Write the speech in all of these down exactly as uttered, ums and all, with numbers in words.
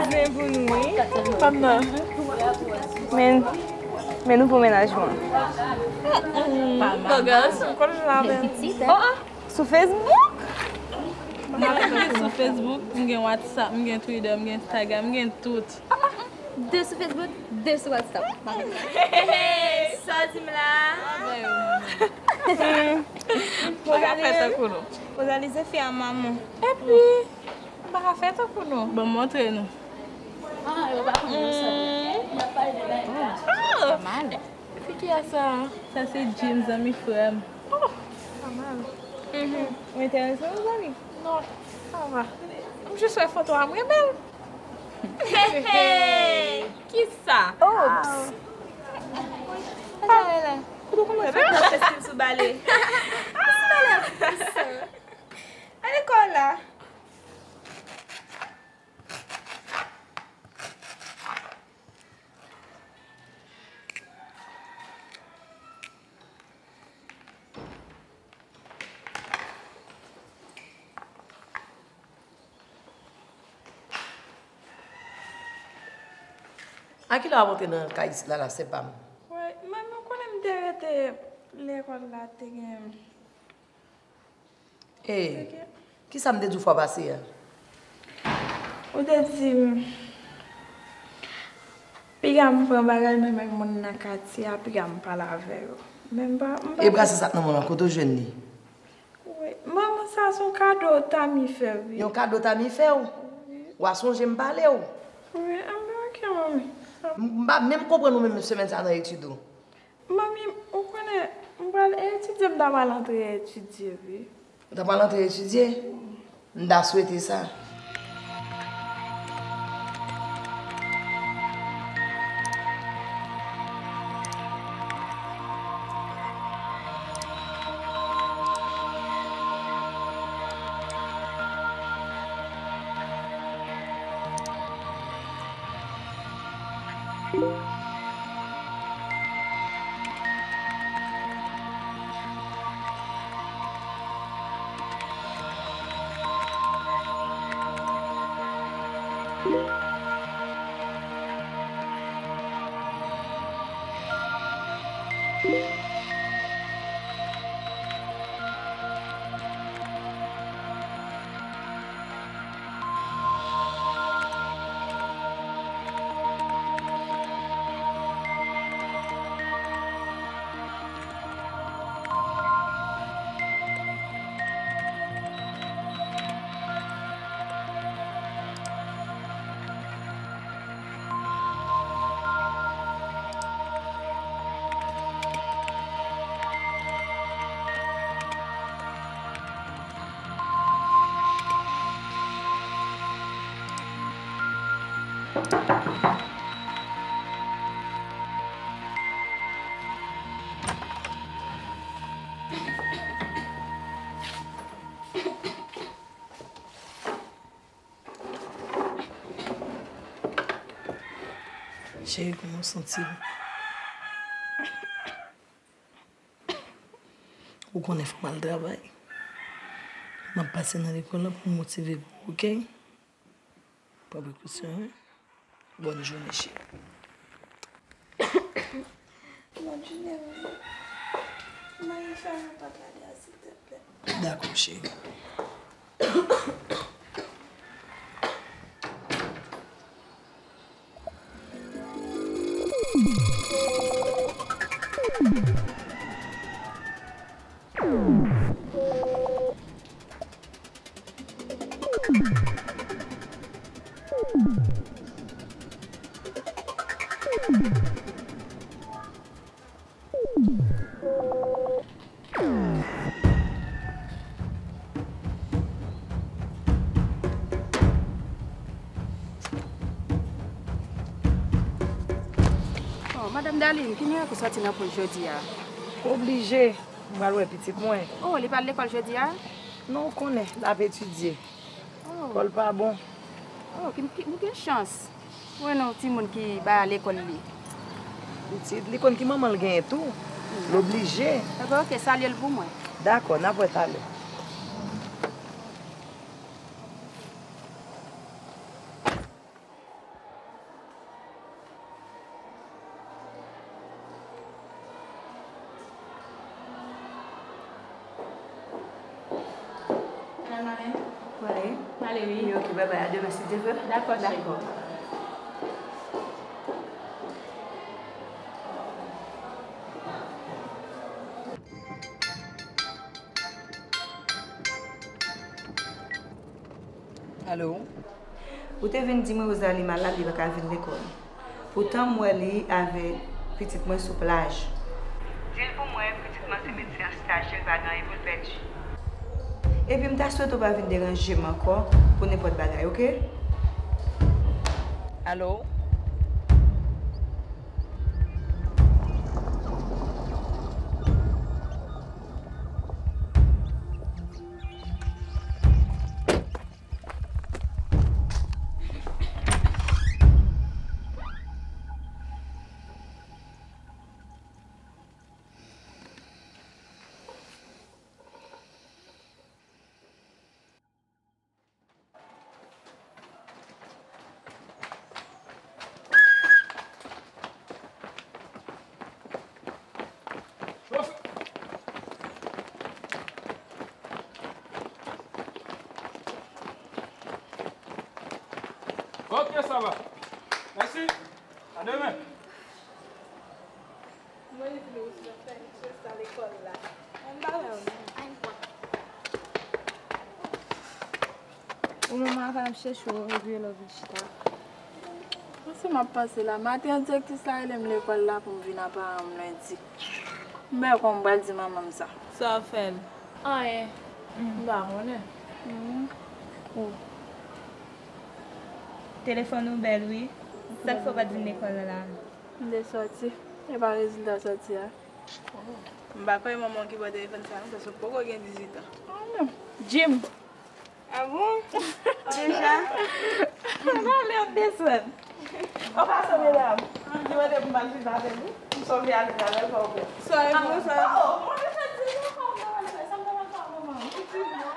Men pou nou, wi. Fanm nan. Men, men nouvo mennaj mwen. Beau gosse. Kòl la menm. Oh, oh. Sou Facebook? M gen sou Facebook, m gen WhatsApp, m gen Twitter, m gen Instagram, m gen tout. De sou Facebook, de sou WhatsApp. Hey, hey, sa w di m la? Mwen ka fè tankou nou. Rosalie se fi a manman. Epi, m pa ka fè tankou nou. Bon, montre nou. Ah, yo pa konn nou sa. Y ap pale de bagay. Ah! Mal. Fi ki a sa? Sa se James, zanmi frè m. Oh, pa mal. Mhm. Ou enterese, zanmi? Non, sa va. M jis wè foto a, m renmen l. Hey, hey! Kisa? Oops! Kote w kòmanse? Fè yon ti sou bale. Ti bale. Ale kò la. A kilè w ap antre nan kay isit la, la, sè pa m? Wè, mwen, mwen konnen m te rete lekòl la, te gen Hey, kisa m te di w fwa pase a? Ou te di m, piga m pran bagay mwen menm moun nan katye a, piga m pale avè yo. Men m pa, m pa. E brase sa k nan men w lan, kote w jwenn li? Wi, manman, sa se yon kado Tami fè, wi. Yon kado Tami fè w? Wi. W a sonje m pale w? Wi, anben, oke, manmi. M, m pa menm konprann ou menm semèn sa nan etid ou. Manmi, ou konnen, m pral etidye, m ta pral antre etidye, wi. Ou ta pral antre etidye? M ta swete sa. Cheri, kòman w santi w? Ou konnen fò m al travay. M ap pase nan lekòl la pou m motive pou ou, oke? Pran prekosyon, wi. Bòn jounen, cheri. Bòn jounen, wi. Mari, fè yon pòt la deyò, silteplè. Dakò, cheri. Oh, Madam Darline, ki mirak ou sòti nan pòch jodi a? Oblije, m pral wè pitit mwen. Oh, li pa al lekòl jodi a? Non, ou konnen, l ap etidye. Oh. Kò l pa bon. Oh, ki, ki, ou gen chans. Mwen non, timoun ki bay lekòl li. Pitit, li konn ki manman l genyen tou. L oblije. Enben, oke, salye l pou mwen. Dakò, n ap wè talè. Ale, wi. Ok, bye bye, a demen si Dye vle. Dakò, cheri. Dakò. Alo? Ou te vin di mwen Rosalie malad, li pa ka vin lekòl. Poutan m wè li avèk pitit mwen sou plaj. Di l pou mwen, pitit mwen se medsen an stajè, li pa gen anyen pou l pèdi. Epi m ta swete w pa vin deranje m ankò pou nenpòt bagay, oke? Alo? Ok, ça va. Merci. À demain. Mwen li vle ou sou fè sa lekòl la. Ann ba la. Ou menm a fè ap chèche w epi lè w vin chita. Panse m ap panse la. Maten an, direktris la rele m lekòl la pou m vin a paran m lendi. M bèkò m pral di manman m sa. Sa w fè l? Anyen. M pa konnen. Telefòn ou bèl, wi. Sa k fè w pa t vin lekòl la? M te sòti. E pa rezilta sòti a. M pa kwè manman w ki ba w telefòn sa non, paske w poko gen dizuit an. Jim. Ah bon? Deja? Sa pa lè ap desann. An pasan, medam, li mande pou m al viv avè l, wi. M sonje ale avè l, pa oubyen. Sa e bon. Oh, mwen te fè di nou kòm nan ale fè sa, m te mal fè manman. Efektivman.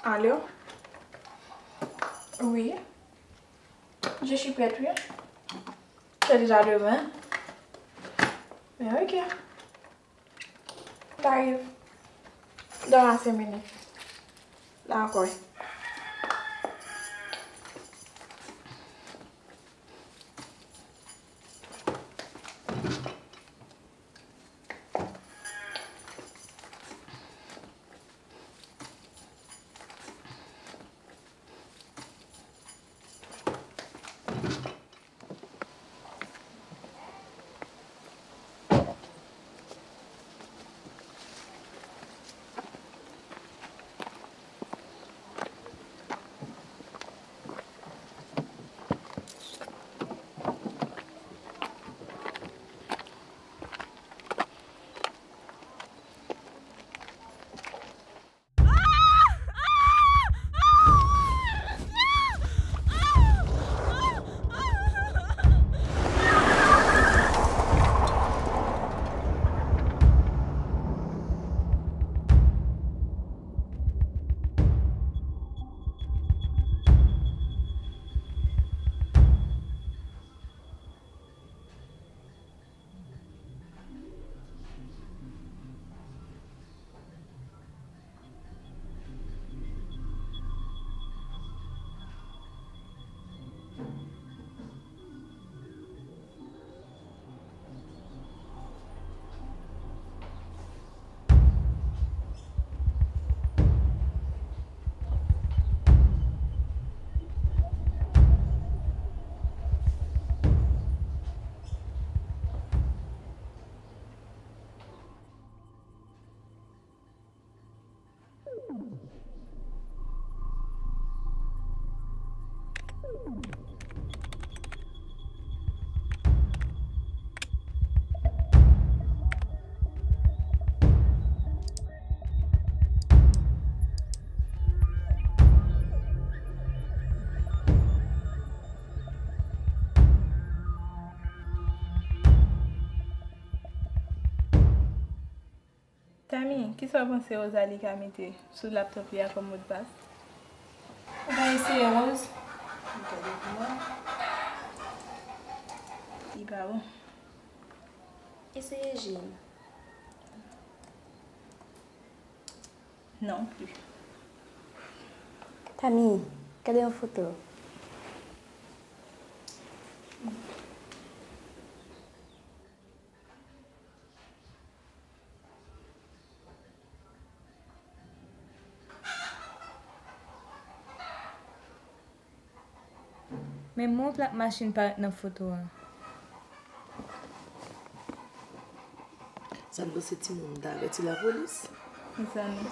Allô? Oui. Je suis prête, oui. C'est déjà demain. Ben ok. T'arrives dans la cinq minutes. D'accord. Tami, kisa w panse Rosalie ka mete sou laptòp li a kòm modpas? Ou ka eseye, Rose? M gade pou mwen. Li pa bon. Eseye, Jeanne. Non plis. Tami, gade yon foto. Men mwen yon plak machin parèt nan foto a. Sa n panse timoun ta avèti lapolis? Mezanmi.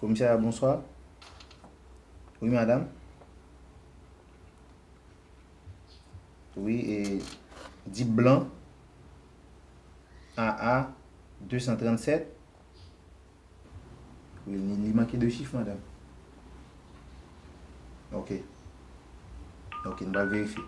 Komisè, bonswa. Wi, madanm. Wi, e, Dip Blan, A A de san trannsèt. Wi, li, li manke de chif, madanm. Ok. Ok, n pral verifye.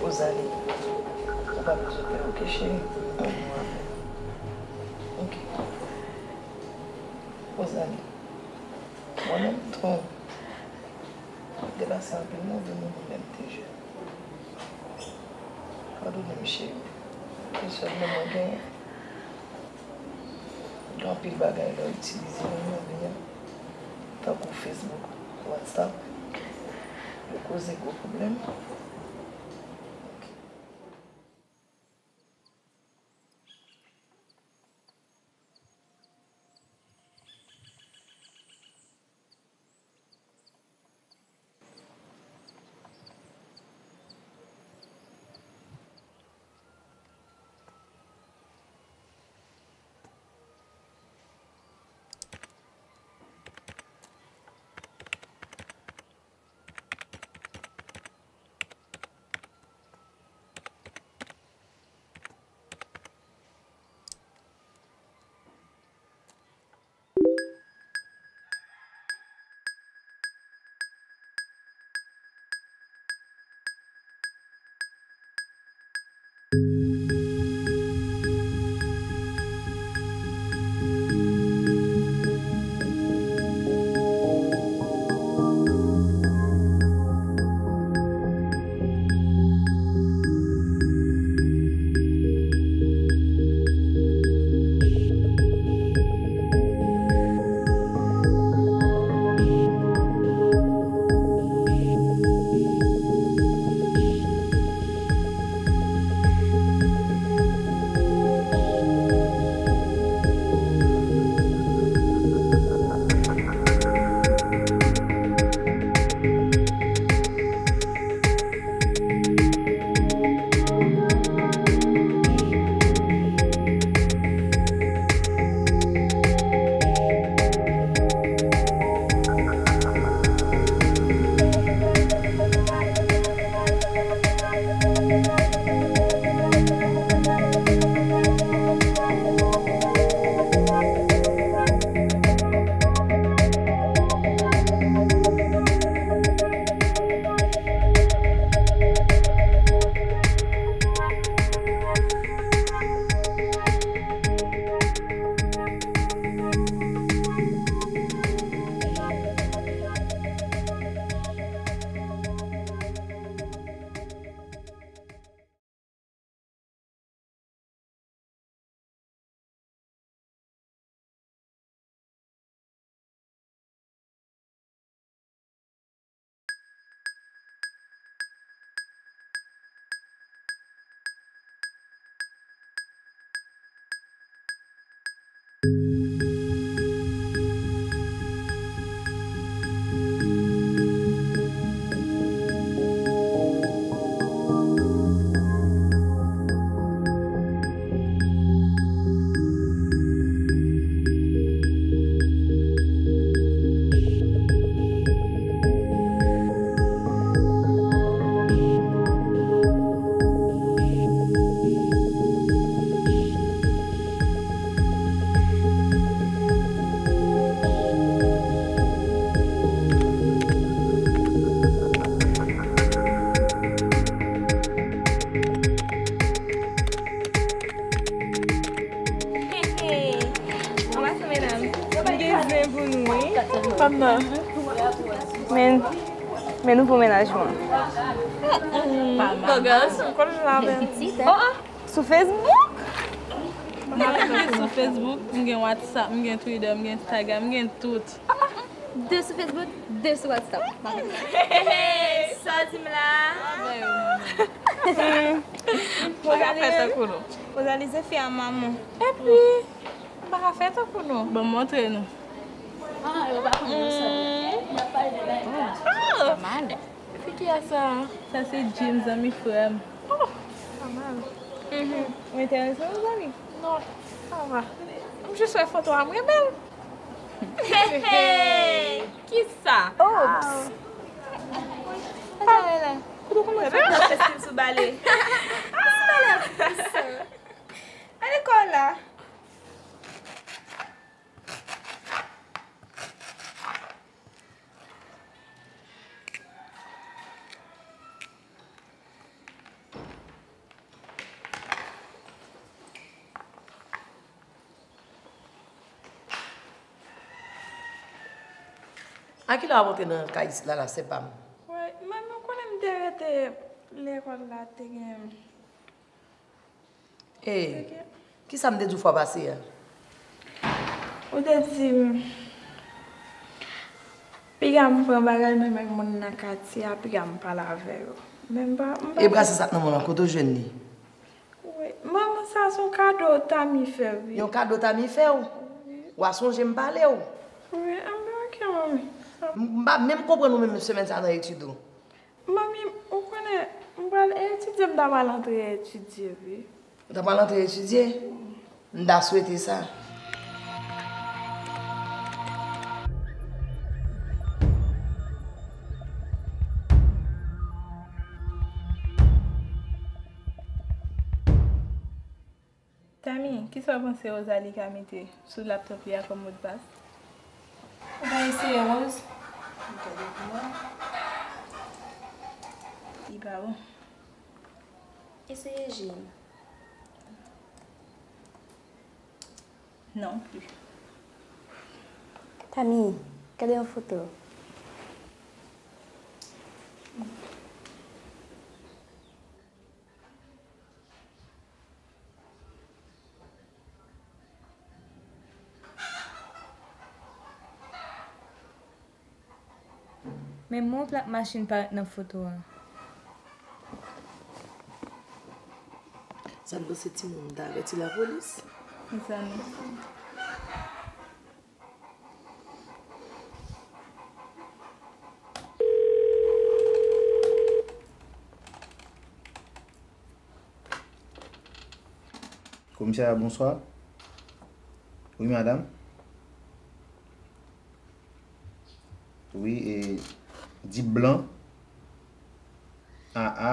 Rosalie, ou pa bezwen pè, ok, cheri? Mwen bon avè w. Ok. Rosalie, mwen menm tou, m te pase anpil move moman lè m te jèn. Padone m, cheri. Se sèl moman genyen. Gen anpil bagay lè w itilize nan moman, tankou Facebook, WhatsApp, yo koze gwo pwoblèm. Fanm nan. Men, men nouvo mennaj mwen. Beau gosse, m konn jan avè l. Oh, oh, sou Facebook? M gen sou Facebook, m gen WhatsApp, m gen Twitter, m gen Instagram, m gen tout. De sou Facebook, de sou WhatsApp. Hey, hey, sa w di m la? Mwen ka fè tankou nou. Rosalie se fi a manman. Epi, m pa ka fè tankou nou. Bon, montre nou. Ah, yo pa konn nou sa. Y ap pale de la. Ah! Fi ki a sa? Sa se James, zanmi frè m. Oh, pa mal. Mhm. Ou enterese, Rosalie? Non, sa va. M jis wè foto a, m renmen l. Hey, hey! Kisa? Oops! Ah. Kote w kòmanse? Estil sou bale. Alekòl la. A kilè w ap antre nan kay isit la, la, sè pa m? Wi, men ou konnen m te rete lekòl la, te gen... E, kisa m te di w fwa pase a? Ou te di m, piga m pran bagay nan men moun nan katye a, piga m pale avè yo. Men m pa, m pa... E brase sa k nan men w lan, kote w jwenn li? Wi, manman, sa se yon kado Tami fè, wi. Yon kado Tami fè w? Wi. W a sonje m pale w? Wi, anben, oke, manmi. M, m pa menm konprann ou menm semèn sa nan etid ou. Manmi, ou konnen, m pral etidye, m ta pral antre etidye, wi. Ou ta pral antre etidye? M ta swete sa. Tami, kisa w panse Rosalie ka mete sou laptòp li a kòm modpas? Ou pa eseye, Rose? Gade pou mwen. Li pa bon. Eseye, Jean. Non plis. Tami, gade yon foto. Men men yon plak machin parèt nan foto a. Sa n panse timoun ta avèti lapolis? Mezanmi. Komisarya, bonswa. Wi, madanm. Wi, e, Dip Blan, A A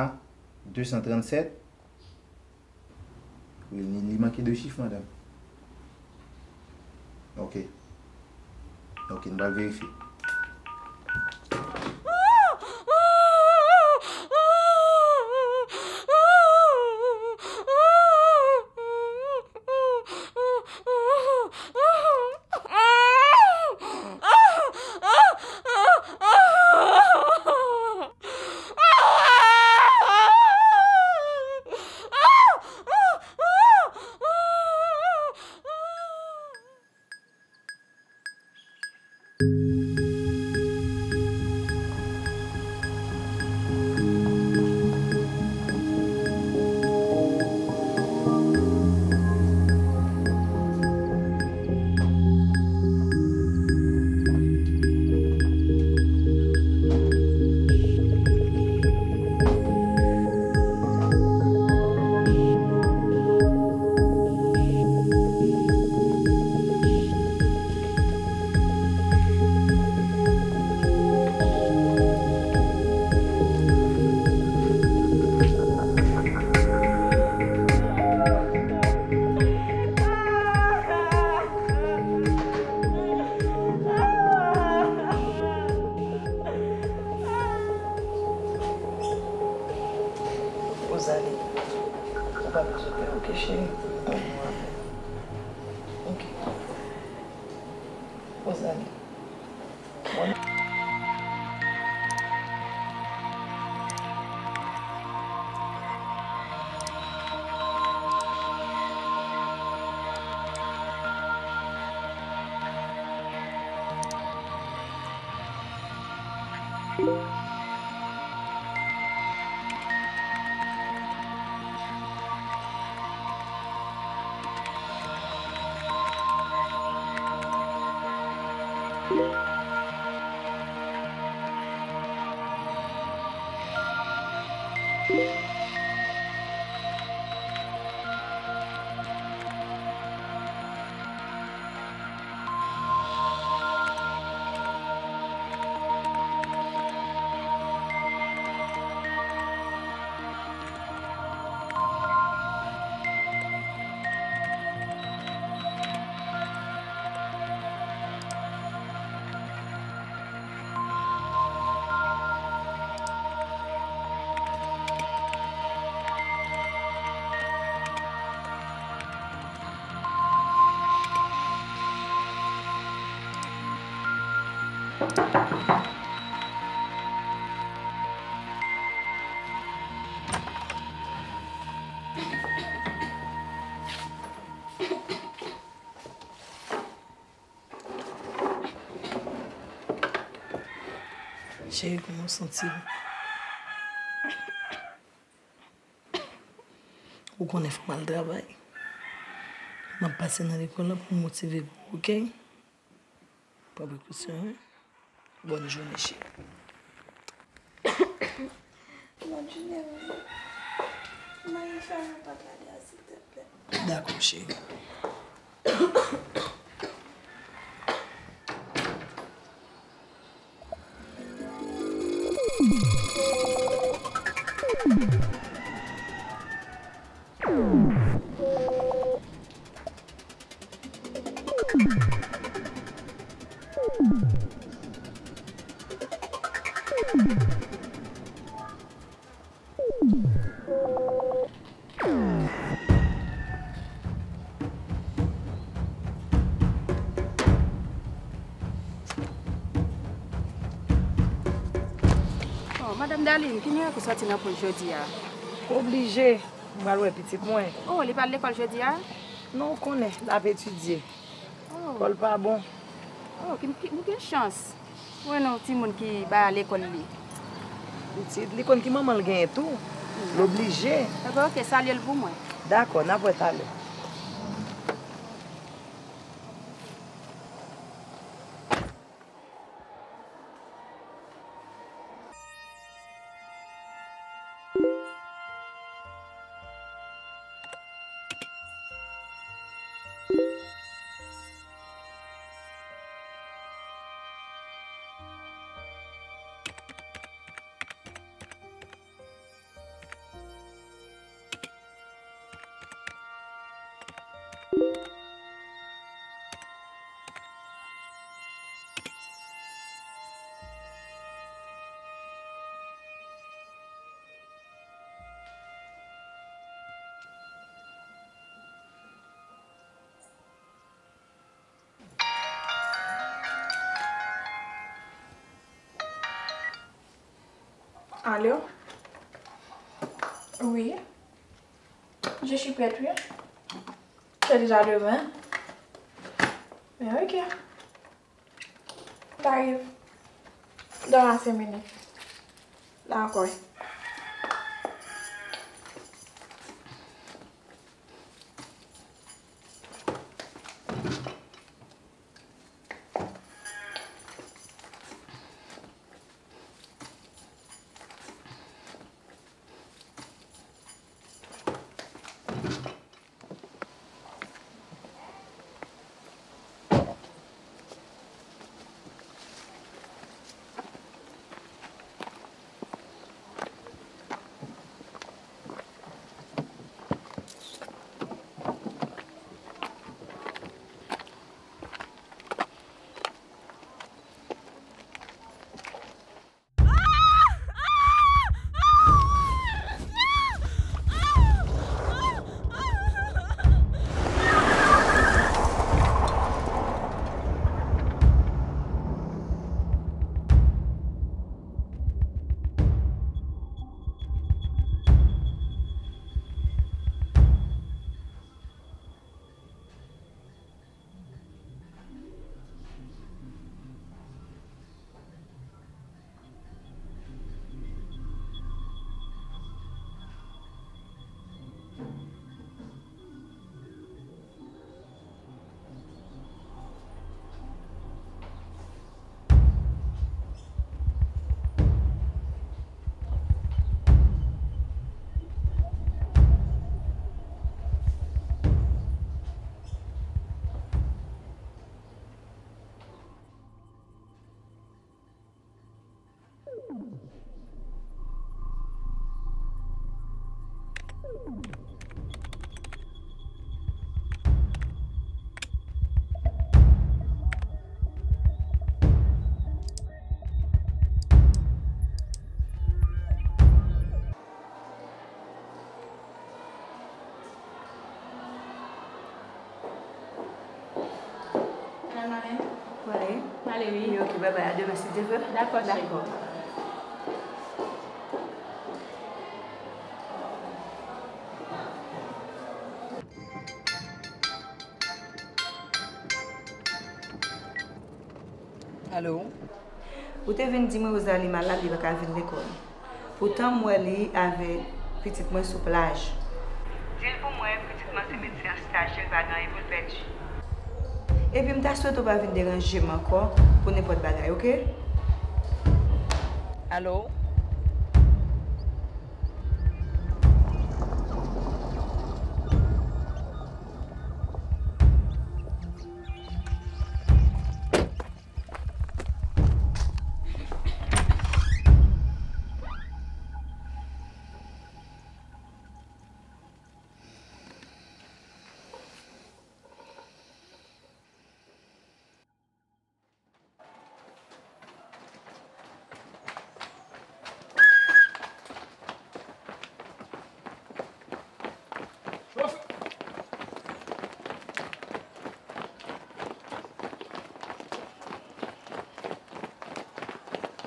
de san trannsèt. Wi, li, li manke de chif, madanm. Ok. Ok, n pral verifye. Rosalie, ou pa bezwen pè, ok, cheri? Ok. Rosalie. Cheri, kòman w santi w? Ou konnen fò m al travay. M ap pase nan lekòl la pou m motive pou ou, oke? Pran prekosyon, wi. Bòn jounen, cheri. Bòn jounen, mami. Mari, fè mwen pa gade a, silteplè. Dakò, cheri. Oh, Madanm Darline, ki mirak ou sòti nan pòch jodi a? Oblije, m pral wè pitit mwen. Oh, li pa al lekòl jodi a? Non, ou konnen, l ap etidye. Oh. Kò l pa bon. Oh, ki, ki, ou gen chans. Ou wè non, timoun ki bay al lekòl li. Pitit, li konn ki manman l genyen tou. L oblije. Enben, oke, salye l pou mwen. Dakò, n ap wè talè. Allô? Oui. Je suis prête, oui. C'est déjà demain. Mais ok. T'arrives dans la cinq minutes. D'accord. Ale, wi. Ok, bye bye, a demen si Dye vle. Dakò, cheri. Dakò. Alo? Ou te vin di mwen Rosalie malad, li pa ka vin lekòl. Poutan m wè li avèk pitit mwen sou plaj. Di l pou mwen, pitit mwen se medsen an stajè, li pa gen anyen pou l pèdi. Epi m ta swete w pa vin deranje m ankò pou nenpòt bagay, oke? Alo?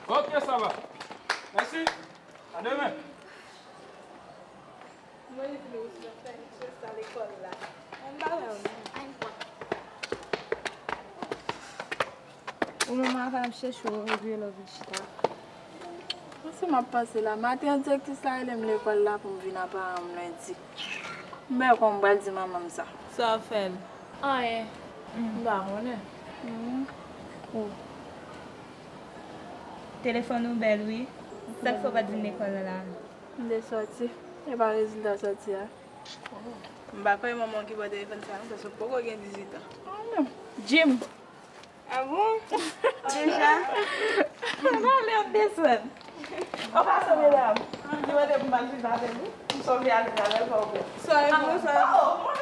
Ok, ça va. Merci. À demain. Mwen li vle ou sou fè misye sa lekòl la. Ann ba la. Ou menm a fè ap chèche w epi lè w vin chita. Panse m ap panse la. Maten an, direktris la rele m lekòl la pou m vin a paran m lendi. M bèkon m pral di manman m sa. Sa w fè l? Anyen. M pa konnen. Telefòn ou bèl, wi. Sa k fè w pa t vin lekòl la? M te sòti. E pa rezilta sòti a. M pa kwè manman w ki ba w telefòn sa non, paske w poko gen dizuit an. Jim. Ah bon? Deja? Nan lè w desann. An pasan, medam, li mande pou m al viv avè l, wi. M sonje ale avè l, pa w kwè. Sa e bon. Oh!